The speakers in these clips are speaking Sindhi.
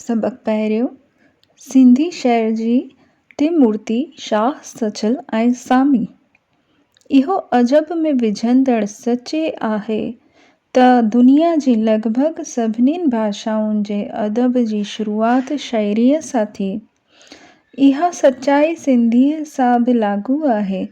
سبق پهريون، سنڌي شعر جي ٽمورتي شاهه، سچل ۽ سامي. اهو عجب ۾ وجهندڙ سچ آهي ته دنيا جي لڳ ڀڳ سڀنين ڀاشائن جي ادب جي شروعات شاعريء سان ٿي. اها سچائي سنڌيء سان به لاڳو آهي.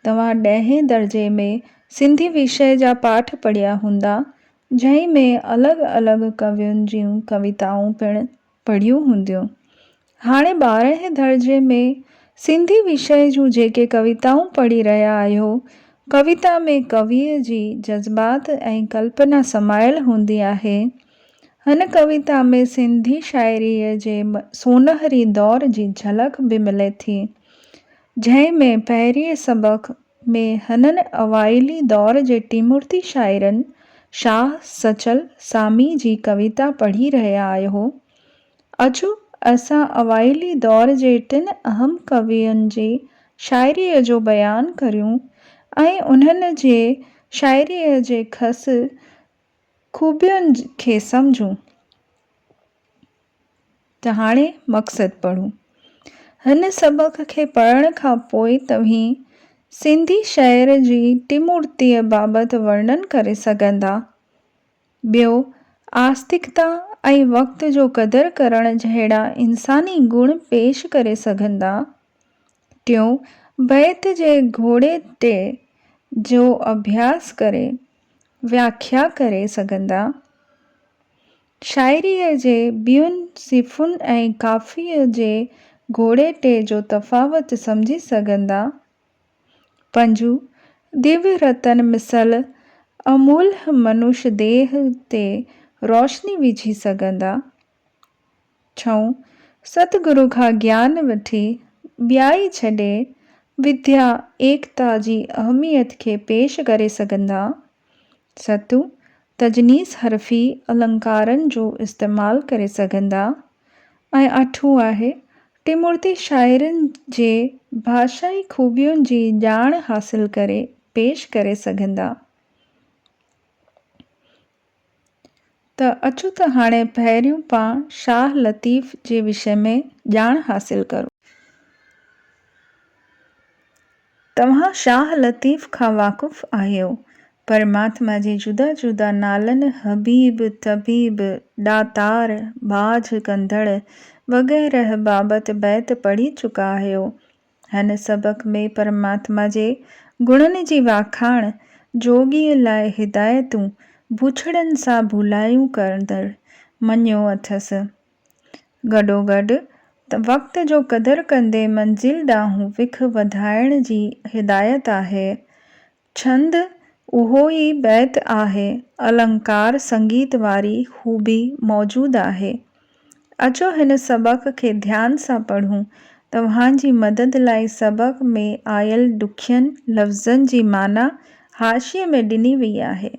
توهان ڏهين درجي ۾ سنڌي وشيه جا پاٺ پڙهيا هوندا، جنهن ۾ الڳ الڳ ڪوين جون ڪويتائون پڻ پڙهيون هونديون. هاڻي ٻارهين درجي ۾ سنڌي وشيه جون جيڪي ڪويتائون پڙهي رهيا آهيو، ڪويتا ۾ ڪويء جي جذبات ۽ ڪلپنا سمايل هوندي آهي. هن ڪويتا ۾ سنڌي شاعريء جي سونهري دور جي جهلڪ به ملي ٿي، جنهن ۾ پهرئين سبق ۾ هنن اوائلي دور جي ٽيمورتي شاعرن شاهه، سچل، سامي جي ڪويتا پڙهي رهيا آهيو. اچو اسان اوائلي دور جي ٽن اهم ڪوين جي شاعريء جو بيان ڪريون ۽ انهن جي شاعريء جي خص خوبين کي سمجهون. ته هاڻي مقصد پڙهون. هن سبق کي پڙهڻ کان پوء توهين سنڌي شعر جي ٽمورتيء بابت ورڻن ڪري سگهندا. ٻيو، آستڪتا ۽ وقت جو قدر ڪرڻ جهڙا انساني گڻ پيش ڪري سگهندا. ٽيون، بيت جي گهوڙي ٽي جو اڀياس ڪري وياکيا ڪري سگهندا. شاعريء جي ٻين صنفن ۽ ڪافيء جي گهوڙيٽي جو تفاوت سمجهي سگهندا. پنجون، ديوي رتن مثل امولهه منش ديهه تي روشني وجهي سگهندا. ڇهون، ستگرو کان گيان وٺي، ٻيائي ڇڏي، وديا، ايڪتا جي اهميت کي پيش ڪري سگهندا. ستون، تجنيس حرفي النڪارن جو استعمال ڪري سگهندا ۽ اٺون آهي ٽمورتي شاعرن جي ڀاشائي خوبين جي ڄاڻ حاصل ڪري پيش ڪري سگهندا. ته اچو ته هاڻي پهريون پاڻ شاهه لطيف جي وشي ۾ ڄاڻ حاصل ڪرون. توهان شاهه لطيف کان واقف آهيو. پرماتما جي جدا جدا نالن حبيب، طبيب، ڏاتار، ٻاجهه ڪندڙ وغيره بابت بيت پڙهي چڪا آهيو. هن سبق ۾ پرماتما جي گڻن جي واکاڻ، جوڳيء لاء هدايتون، بڇڙن سان ڀلايون ڪندڙ مڃيو اٿس. گڏوگڏ وقت جو قدر ڪندي منزل ڏانهن وک وڌائڻ جي هدايت آهي. ڇند اهو ئي بيت آهي، النڪار سنگيت واري خوبي موجود آهي. اچو هن سبق کي ڌيان سان پڙهون. توهان جي مدد لاء سبق ۾ آيل ڏکين لفظن جي معنيٰ حاشيي ۾ ڏني وئي آهي.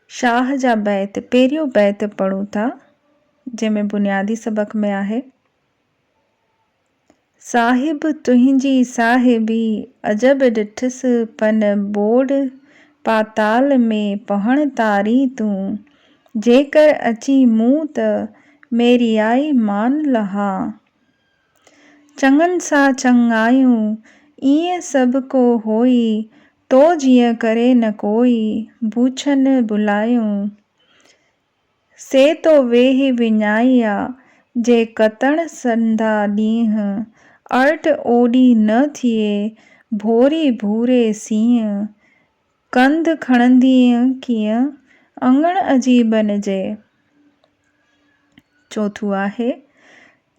شاهه جا بيت، پهريون بيت پڙهون ٿا، جنهن ۾ بنيادي سبق ۾ آهي. صاحب تنهنجي صاحبي، عجب ڏٺس پن ٻوڙ، پاتال ۾ پهڻ تارين تون، جيڪر اچين مون ته ميريائي مان لهان. چڱن سان چڱايون، ايئن سڀ ڪو هوئي، تو جيئن ڪري نه ڪوئي، بوڇن ڀلايون. سي تو ويهي وڃائيا، جي ڪتڻ سندا ڏينهن، ارٽ اوڏي نه ٿئي، ڀوري ڀوري سينهن. ڪنڌ کڻندينء ڪيئن، اڱڻ عجيبن جي. چوٿون آهي،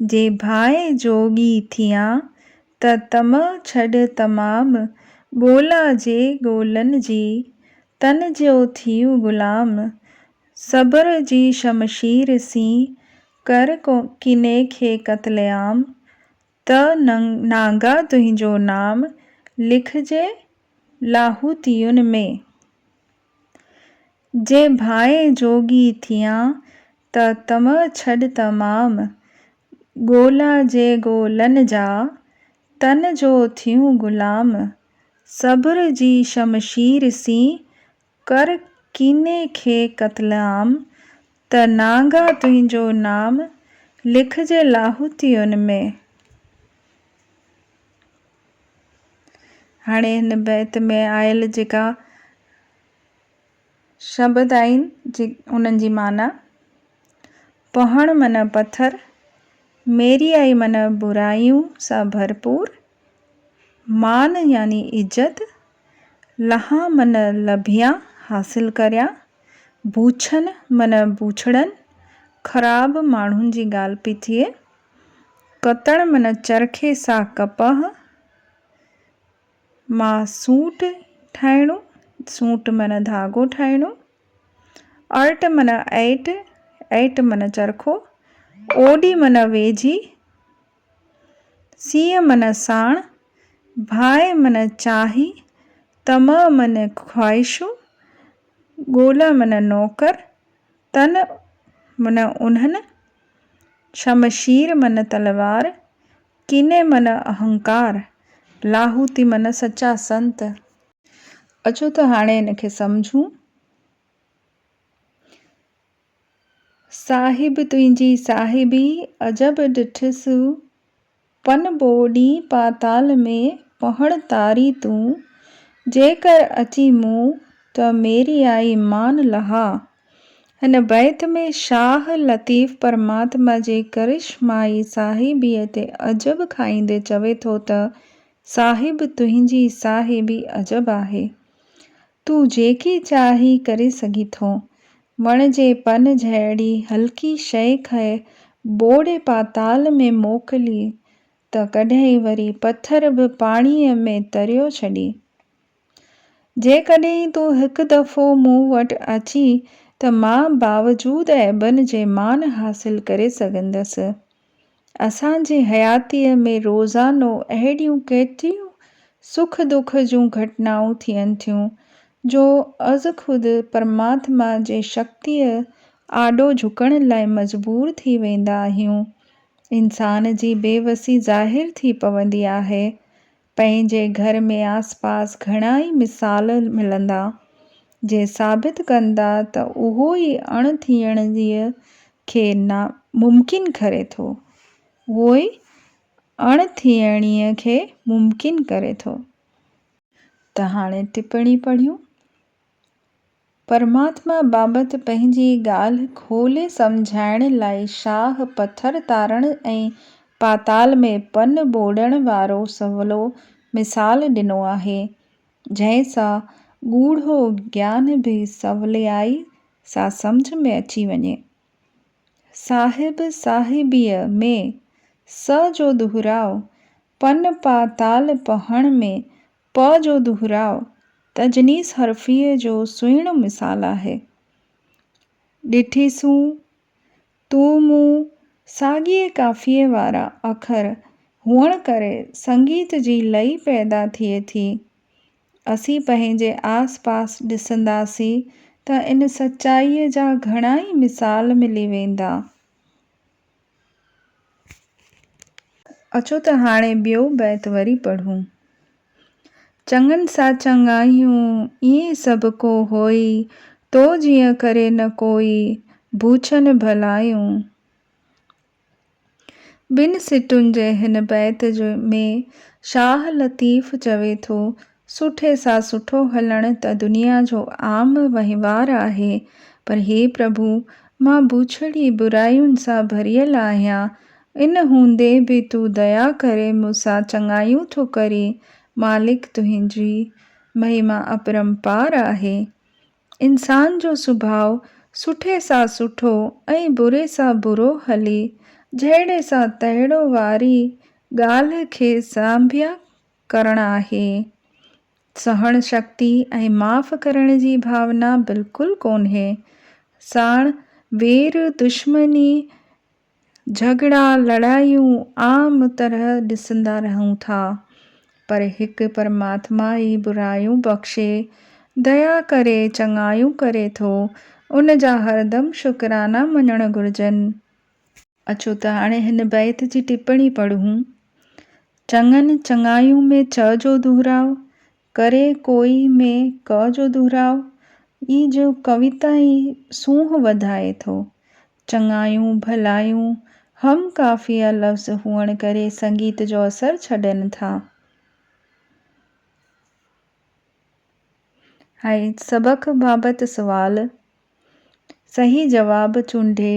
جي ڀانء جوڳي ٿيان، ته طمع ڇڏ تمام، ڳولا جي ڳولن جي، تن جو ٿيء غلام، صبر جي شمشير سين، ڪر ڪيني کي قتل عام، ته نانگا تنهنجو نام، لکجي لاهوتين ۾. جي ڀانء جوڳي ٿيان، ته طمع ڇڏ تمام، ڳولا جي ڳولن جا، تن جو ٿيون غلام، صبر جي شمشير سين، ڪر ڪيني کي قتل عام، ته نانگا تنهنجو نام لکجي لاهوتين ۾. هاڻي هن بيت ۾ آيل جيڪا شبد آهن جي انهن جي معنيٰ پهڻ معنيٰ پٿر، ميريائي معنيٰ برايون سان ڀرپور، مان يعني عزت، لهان معنيٰ لڀيان حاصل ڪريان، بوڇن معنيٰ بوڇڙن، خراب ماڻهن جي ڳالهه پئي ٿئي، ڪتڻ معنيٰ چرخي سان ڪپهه، مان سوٽ ٺاهڻو، سوٽ معنيٰ ڌاڳو ٺاهڻو، ارٽ معنيٰ ائٽ، ائٽ معنيٰ چرخو، اوڏي معنيٰ ويجهي، سينء معنيٰ ساڻ، ڀانء معنيٰ چاهي، طمع معنيٰ خواهشون، ڳولا معنيٰ نوڪر، تن معنيٰ انهن، شمشير معنيٰ تلوار، ڪيني من اهنڪار، لاهوتي من سچا سنت. اچو ته هاڻي ان کي سمجهون. صاحب تنهنجي صاحبي، عجب ڏٺس پن ٻوڏي پاتال ۾، پهڻ تاري تون، جيڪر اچي مون، ته ميري آئي مان لها. هن بيت ۾ شاهه لطيف پرماتما جي ڪرشمائي صاحبيء تي عجب کائيندي چوي ٿو ته صاحب تنهنجي صاحبي عجب آهي. تون جيڪي چاهين ڪري سگهين ٿو. وڻ جي پن جهڙي هلڪي شيء کي ٻوڙي پاتال ۾ موڪلي ته ڪڏهن وري پٿر به پاڻيء ۾ تريو ڇڏي. جيڪڏهن تون هڪ دفعو مون وٽ اچين ته مان باوجود عيبن جي مان حاصل ڪري سگهندس. اسان جي حياتيء ۾ روزانو اهڙيون ڪيتريون سک دک جون گهٽنائون ٿين ٿيون، جو ازخود پرماتما جي شڪتيء آڏو جهڪڻ لاء مجبور ٿي ويندا آهيون. انسان جي بيوسي ظاهر ٿي پوندي آهي. پنهنجي گهر ۾ آس پاس گهڻا ئي مثال ملندا، جي ثابت ڪندا ته اهو ئي اڻ ٿيڻيء کي ممڪن ڪري ٿو. اهو ئي اڻ ٿيڻيء کي ممڪن ڪري ٿو. ته هاڻي ٽپڻي پڙهيون. پرماتما بابت پنهنجي ڳالهه کولي سمجهائڻ لاء شاهه پٿر تارڻ ۽ پاتال ۾ پن ٻوڙڻ وارو سولو مثال ڏنو آهي، جنهن سان ڳوڙهو گيان به سولائي سان سمجهه ۾ اچي وڃي. صاحب صاحبيء ۾ 'س' جو دهراء، پن پاتال پهڻ ۾ پ جو دهراء تجنيس حرفيء جو سهڻو مثال آهي. ڏٺيسون، تون مون ساڳيء قافيي وارا اکر هئڻ ڪري سنگيت جي لئي پيدا ٿئي ٿي. اسين پنهنجي آس پاس ڏسنداسين ته ان سچائيء جا گهڻائي مثال ملي ويندا. اچو ته هاڻي ٻيو بيت وري پڙهون. چڱن سان چڱايون، ائين سڀ ڪو هوئي، تو جيئن ڪري نه ڪوئي، بوڇن ڀلايون. ٻن سٽن جي هن بيت ۾ شاهه لطيف چوي ٿو، سٺي سان سٺو هلڻ ته دنيا جو عام وهنوار آهي، پر هي پرڀو! مان بوڇڙي براين سان ڀريل آهيان، ان هوندي به تون ديا ڪري مون سان چڱايون ٿو ڪرين، مالڪ تنهنجي مهما اپرمپار آهي. انسان جو سڀاء سٺي سان سٺو ۽ بري سان برو هلي، جهڙي سان تهڙو واري ڳالهه کي سانڀيا ڪرڻ آهي. سهڻ شڪتي ۽ معاف ڪرڻ جي ڀاونا بلڪل ڪونهي. ساڻ وير، دشمني، جهڳڙا، لڙايون عام طرح ڏسندا رهون ٿا. پر هڪ پرماتما ئي برايون بخشي، ديا ڪري چڱايون ڪري ٿو، ان جا هردم شڪرانا مڃڻ گهرجن. اچو ته هاڻي هن بيت جي ٽپڻي پڙهون. چڱن چڱايون ۾ چ جو دهراء، ڪري ڪوئي ۾ ڪ جو دهراء، ئي جو ڪويتا ئي سونهن وڌائي ٿو. چڱايون، ڀلايون هم قافيه لفظ هئڻ ڪري سنگيت جو اثر ڇڏين ٿا. ۽ سبق بابت سوال، صحيح جواب چونڊي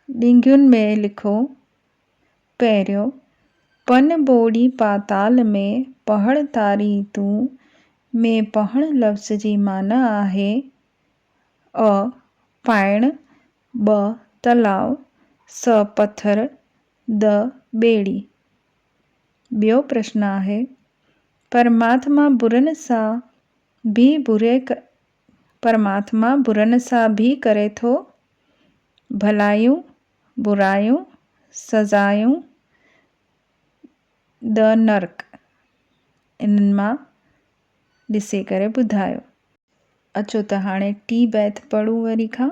ڏنگين ۾ لکو. پهريون، پن ٻوڙي پاتال ۾، پهڻ تاري تون ۾ پهڻ لفظ جي معنيٰ آهي، ا پائڻ، ٻ تلاء، س پٿر، د ٻيڙي. ٻيو پرشن آهي، پرماتما برن سان ڀي بري پرماتما برن سان ڀي ڪري ٿو ڀلايون، برايون، سزايون، د نرڪ. انهن مان ڏسي ڪري ٻڌايو. اچو ته هاڻي ٽي بيت پڙهون وري کان.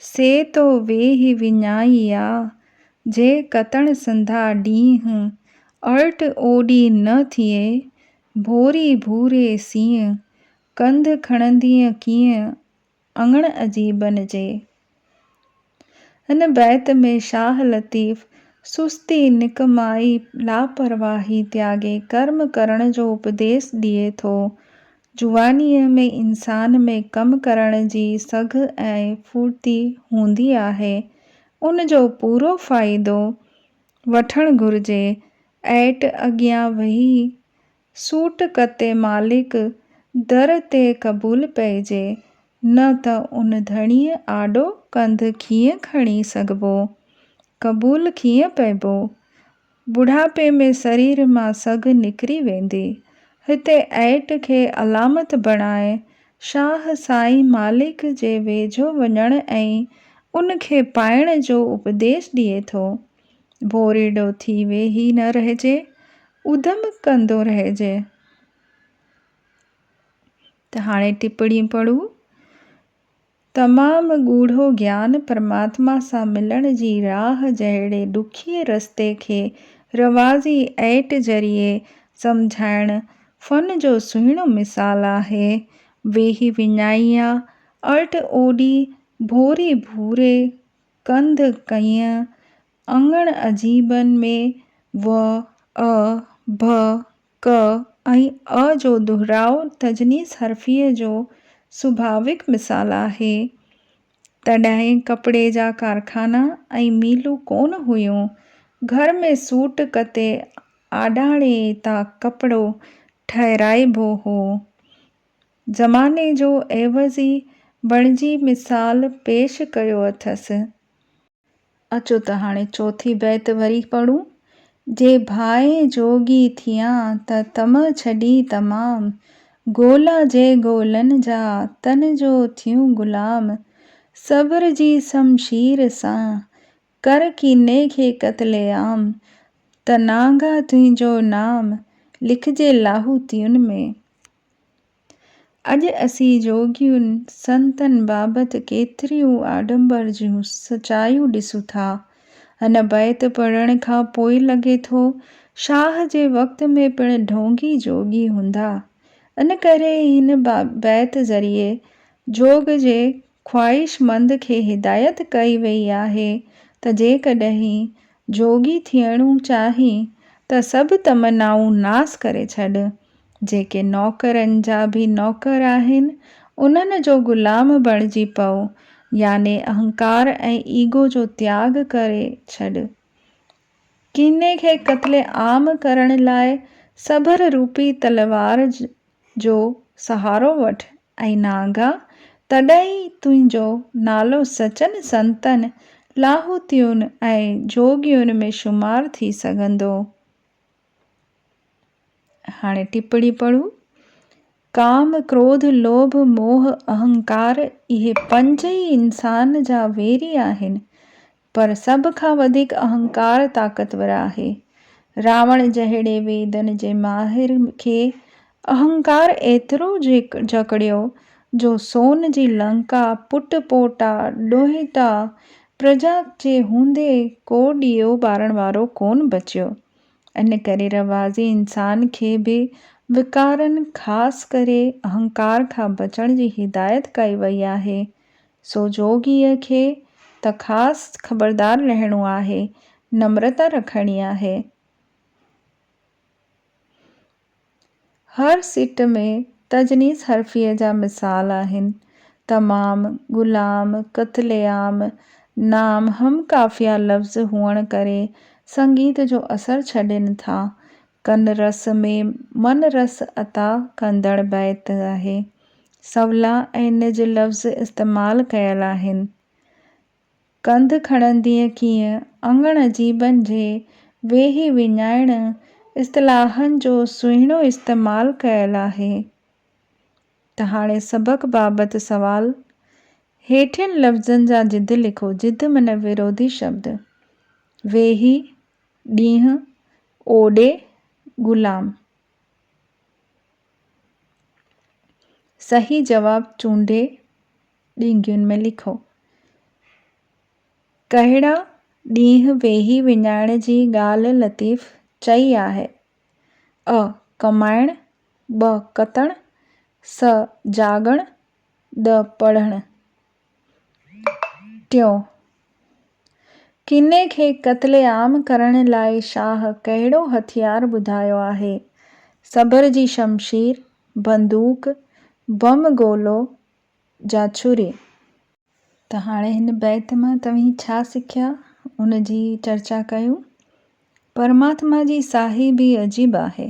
سي تو ويهي وڃائي آ، جي ڪتڻ سنڌا ڏينهن، ارٽ اوڏي نه ٿئي، ڀوري ڀوري سينء، ڪنڌ کڻندينء ڪيئن، اڱڻ عجيبن جي. هن بيت ۾ شاهه لطيف سستي، نڪمائي، لاپرواهي تياڳي ڪرم ڪرڻ جو اپديس ڏئي ٿو. جوانيء ۾ انسان ۾ ڪم ڪرڻ جي سگهه ۽ ڦڙتي هوندي آهي، ان جو پورو فائدو وٺڻ گهرجي. ائٽ اڳيان ويهي سوٽ ڪتي مالڪ در تي قبول پئجي، نه ته ان ڌڻيء آڏو ڪنڌ ڪيئن کڻي سگهبو؟ قبول ڪيئن پئبو؟ ٻڍاپي ۾ سرير مان سگهه نڪري ويندي. هتي ائٽ کي علامت بڻائي شاهه سائين مالڪ جي ويجهو وڃڻ ۽ ان کي پائڻ جو اپديش ڏئي ٿو. ڀوريڙو ٿي ويهي نه رهجي، ادم ڪندو رهجي. ته هاڻي ٽپڻي پڙهو. تمام ڳوڙهو گيان پرماتما سان ملڻ جي راهه جهڙي ڏکئي رستي کي رواجي ائٽ ذريعي سمجهائڻ فن جو سهڻو مثال آهي. ويهي وڃائي آ، ارٽ اوڏي ڀوري ڀوري ڪنڌ ڪئين اڱڻ عجيبن ۾ و، ا، ڀ، ڪ ۽ ا جو دهراء تجنيس حرفيء جو سڀاويڪ مثال آهي. تڏهن ڪپڙي جا ڪارخانا ۽ ميلون ڪونه هيون. گهر ۾ سوٽ ڪتي آڏاڻي تان ڪپڙو ٺهرائبو هو. زماني جو عيوضي بڻجي مثال پيش ڪيو اٿس. اچو ته هاڻي چوٿين بيت وري پڙهون. جي ڀانئين جوڳي ٿيان ته طمع ڇڏي تمام، گولا جي گولن جا تن جو ٿيون غلام، صبر جي شمشير سان ڪر ڪيني کي قتل عام، ته نانگا تنهنجو نام لکجي لاهوتين ۾. اڄ اسين جوڳين سنتن بابت ڪيتريون آڏمبر جون سچايون ڏسون ٿا. هن بيت پڙهڻ کان پوء لڳي ٿو شاهه جي وقت ۾ پڻ ڍونگي جوڳي هوندا. ان ڪري هن بيت ذريعي جوڳ جي خواهشمند کي هدايت ڪئي وئي آهي ته جيڪڏهن جوڳي ٿيڻو چاهين ته سڀ تمنائون ناس ڪري ڇڏ. جيڪي نوڪرن جا به نوڪر آهن، انهن جو غلام بڻجي پئو، يعني اهنڪار ۽ ايگو جو تياڳ ڪري ڇڏ. ڪيني کي قتل عام ڪرڻ لاء صبر روپي تلوار جو سهارو وٺ ۽ نانگا، تڏهن ئي تنهنجو نالو سچن سنتن، لاهوتين ۽ جوڳين ۾ شمار ٿي سگهندو. هاڻي ٽپڻي پڙهو. ڪام، ڪروڌ، لوڀ، موهه، اهنڪار اهي پنج ئي انسان جا ويري آهن. پر سڀ کان وڌيڪ اهنڪار طاقتور آهي. راوڻ جهڙي ويدن جي ماهر کي اهنڪار ايترو جڪڙيو جو سون جي لنڪا، پٽ پوٽا، ڏوهيٽا، پرجا جي هوندي ڪو ڏيئو ٻارڻ وارو ڪونه بچيو. ان ڪري رواجي انسان کي به وڪارن خاص ڪري اهنڪار کان بچڻ جي هدايت ڪئي وئي آهي. سو جوڳيء کي ته خاص خبردار رهڻو آهي، نمرتا رکڻي آهي. هر سٽ ۾ تجنيس حرفيء جا مثال آهن. تمام، غلام، قتل عام، نام هم قافيه لفظ هئڻ ڪري سنگيت جو اثر ڇڏين ٿا. ڪن رس ۾ من رس عطا ڪندڙ بيت آهي. سولا ۽ نج لفظ استعمال ڪيل آهن. ڪنڌ کڻندينء ڪيئن، اڱڻ عجيبن جي، ويهي وڃائڻ اصطلاحن جو سهڻو استعمال ڪيل آهي. ته هاڻي سبق بابت سوال، هيٺين لفظن جا ضد لکو، ضد معنيٰ وروڌي شبد، ويهي، ڏينهن، اوڏي، غلام. صحيح جواب چونڊي ڏينگهين ۾ لکو. ڪهڙا ڏينهن ويهي وڃائڻ جي ڳالهه لطيف چئي آهي؟ 'ا' ڪمائڻ، 'ب' ڪتڻ، 'س' جاڳڻ، 'ڏ' پڙهڻ. ٽيون، ڪيني کي قتل عام ڪرڻ لاء شاهه ڪهڙو هٿيار ٻڌايو آهي؟ صبر جي شمشير، بندوق، بم گولو جا ڇري. ته هاڻي هن بيت مان توهين ڇا سکيا ان جي چرچا ڪيون. پرماتما جي ساهي به عجيب آهي،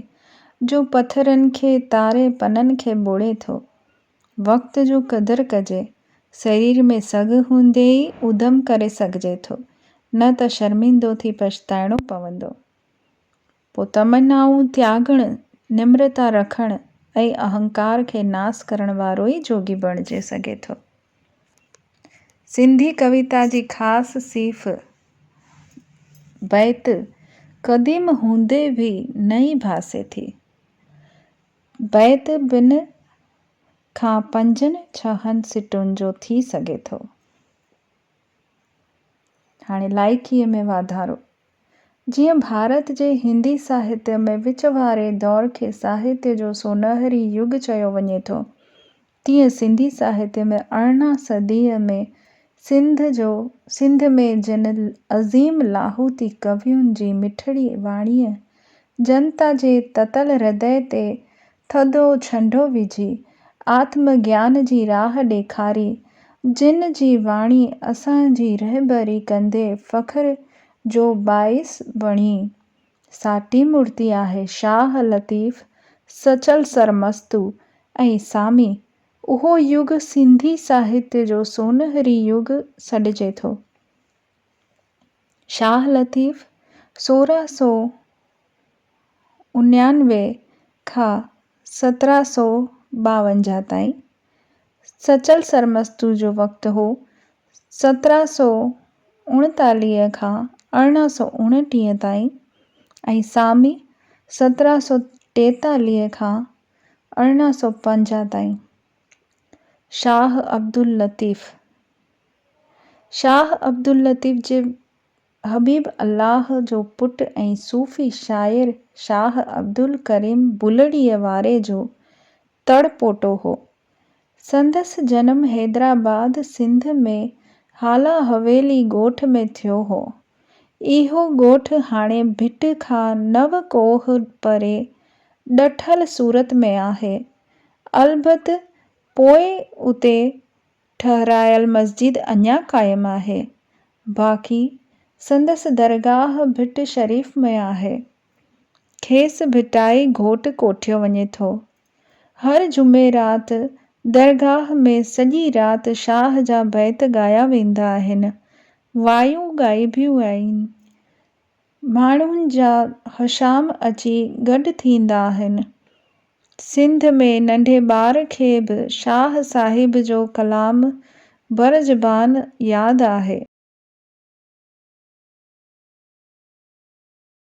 جو پٿرن کي تاري پنن کي ٻوڙي ٿو. وقت جو قدر ڪجي. سرير ۾ سگهه هوندي ئي ادم ڪري سگهجي ٿو، نه ته شرمندو ٿي پڇتائڻو پوندو. پوء تمنائون تياڳڻ، نمرتا رکڻ ۽ اهنڪار کي ناس ڪرڻ وارو ئي جوڳي بڻجي سگهي ٿو. سنڌي ڪويتا جي خاص صيف بيت قديم هوندي به نئين ڀاسي ٿي. بيت ٻن کان پنجن ڇهن سٽن جو ٿي سگهي ٿو. هاڻي لائقيء ۾ واڌارو. جيئن ڀارت جي هندي ساهتيه ۾ وچ واري دور کي ساهتيه جو سونهري يگ چيو وڃي ٿو، تيئن سنڌي ساهتيه ۾ ارڙهن صديء ۾ سنڌ جو سنڌ ۾ جن عظيم لاهوتي ڪوين جي مٺڙي واڻيء جنتا جي تتل هردي تي ٿڌو ڇنڊو وجهي، آتم گيان جي راهه ڏيکاري، جن جي واڻي اسان جي رهبري ڪندي فخر جو باعث بڻي، سا ٽيمورتي آهي شاهه لطيف، سچل سرمست ۽ سامي. اهو يگ سنڌي ساهتيه جو سونهري يگ سڏجي ٿو. شاهه لطيف 1699 کان 1752 تائين، سچل سرمست جو وقت هو 1739 کان 1829 تائين ۽ سامي 1743 کان 1850 تائين. شاهه عبداللطيف شاهه عبداللطيف جي حبيب الله جو پٽ ۽ صوفي شاعر شاهه عبدالڪريم بلڙيء واري جو تڙ پوٽو هو. سندس جنم حيدرآباد سنڌ ۾ هالا حويلي ڳوٺ ۾ ٿيو هو. اهو ڳوٺ هاڻي ڀٽ کان نو ڪوهه پري ڏٺل صورت ۾ آهي. البت پوء اتي ٺهرايل مسجد اڃا قائم آهي. باقي سندس درگاهه ڀٽ شريف ۾ آهي. کيس ڀٽائي گهوٽ ڪوٺيو وڃي ٿو. هر جمعي رات درگاهه ۾ سڄي رات شاهه جا بيت ڳايا ويندا آهن. وايون ڳائبيون آهن. ماڻهن جا هشام اچي گڏ ٿيندا آهن. سنڌ ۾ ننڍي ٻار کي به شاهه صاحب جو ڪلام برزبان ياد آهي.